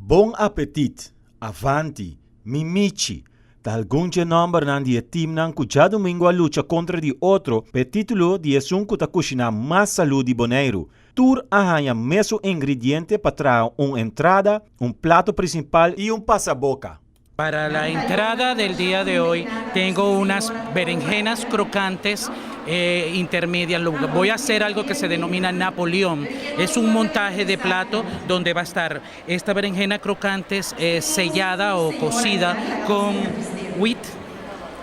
Bon Apetit, Avanti, Mimichi, ta algun dje nòmbernan di e timnan ku djadumingu a lucha kontra di otro pa e título di esun ku ta kushiná mas salú di Boneiru. Tur a haña mesun ingrediente pa traha un entrada, un plato prinsipal i un pasaboka. Para la entrada del dia de hoy tengo unas berenjenas crocantes intermedias, voy a hacer algo que se denomina Napoleón, es un montaje de plato donde va a estar esta berenjena crocantes sellada o cocida con wheat,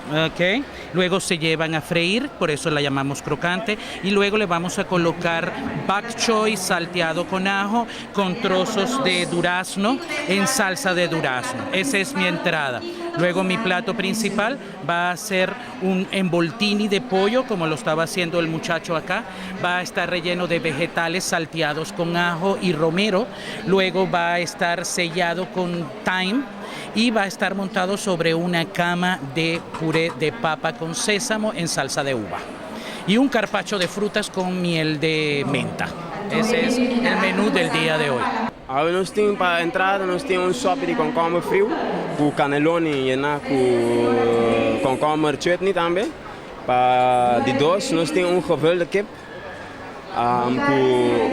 ok, luego se llevan a freír, por eso la llamamos crocante, y luego le vamos a colocar bok choy salteado con ajo, con trozos de durazno en salsa de durazno. Esa es mi entrada. Luego mi plato principal va a ser un envoltini de pollo, como lo estaba haciendo el muchacho acá. Va a estar relleno de vegetales salteados con ajo y romero. Luego va a estar sellado con thyme y va a estar montado sobre una cama de puré de papa con sésamo en salsa de uva. Y un carpaccio de frutas con miel de menta. Ese es el menú del día de hoy. Awe nos tin pa entrada nos tin un sopi di komkomber friu ku kaneloni yená ku komkomber chutney tambe. Pa di dos nos tin un gevulde kip ku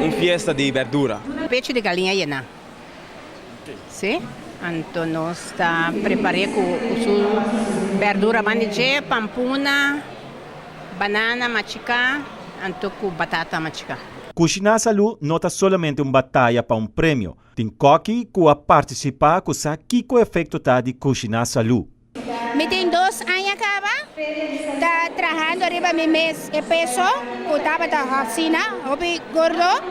un fiesta di berdura. Pechu di galiña yená. Sí, anto nos ta prepar'é ku su berdura banda dje, pampuna, banana machiká, anto ku batata machiká. Kushiná salú no ta solamente un bataya pa un premio. Tin kòki ku a partisipá ku sa kiko efekto ta di kushiná salú. Mi tin dos aña caba ta trahando riba mi mes e peso cu tabata asina hopi gordo.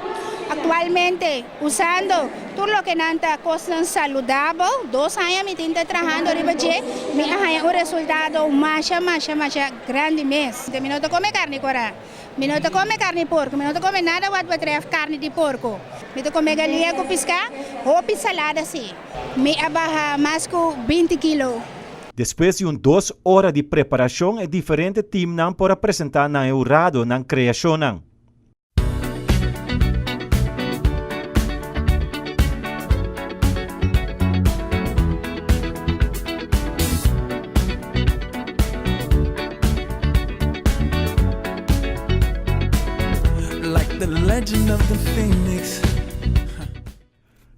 Actualmente usando tur loke nan ta cosnan saludabel, dos aña mi tin ta trahando riba dje, mi a haña un resultado masha masha masha grandi mes. Mi no ta come carni cora, mi no ta come carni porco, mi no ta come nada wat betreft carni di porco. Mi ta come galia cu pisca, hopi salada si. Mi a baha mas ku 20 kilo. Despues di un dos ora di preparashon e diferente timnan por a presentá nan e hurado nan kreashonnan.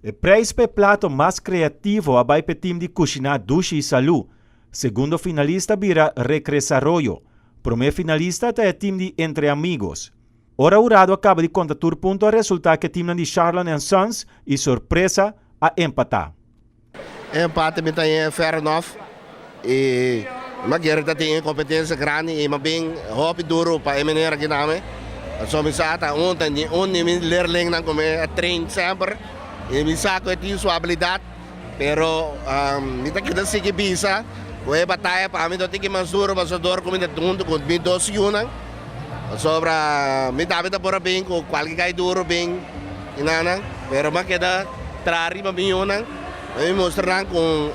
E prijs pa e plato mas kreativo a bai pa e tim di Kushiná Dushi i Salú. Segundo finalista bira Recresaroyo. Promé finalista ta e tim di Entre Amigos. Ora hurado a kaba di konta tur punto a resultá ku e timnan di Sharlon and Sons i Sorpresa a empatá. E empate mi ta haña fair enough i mi a kere ta tin e kompetensia grandi i mi a bin hopi duru pa e manera aki tambe. Pasobra mi sa ta un ta un di mi leerlingnan ku mi a train semper i mi sa ku e tin su abilidat pero mi ta keda sigui bisa ku e bataya pa mi ta tiki mas duru pasobra dor ku mi ta huntu ku mi dos yunan pasobra mi tambe ta por a bin ku kualke kai duru bin i nan pero mi a keda Traha riba mi yunan, pa mi mustra nan ku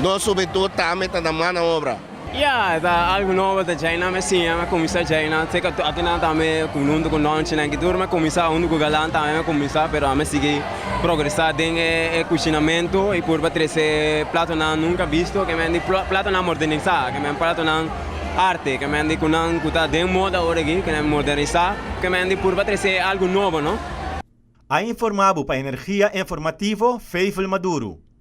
nos hubentut tambe ta na mana obra. Ya, ta algu nobo ta djainan mi a siña, mi a kuminsá djainan. Seka akinan tambe ku huntu ku nònchinan ki tur mi a kuminsá, huntu ku Galan tambe mi a kuminsá, pero ami a sigui progresá den e kushinamentu i purba trese platonan nunka bisto, ke men di platonan modernisá, ke men platonan arte, ke men di ku nan ku ta den moda ora aki, ke nan modernisá, ke men di purba trese algu nobo, no? A informa bo pa Energia Informativo, Feivel Maduro.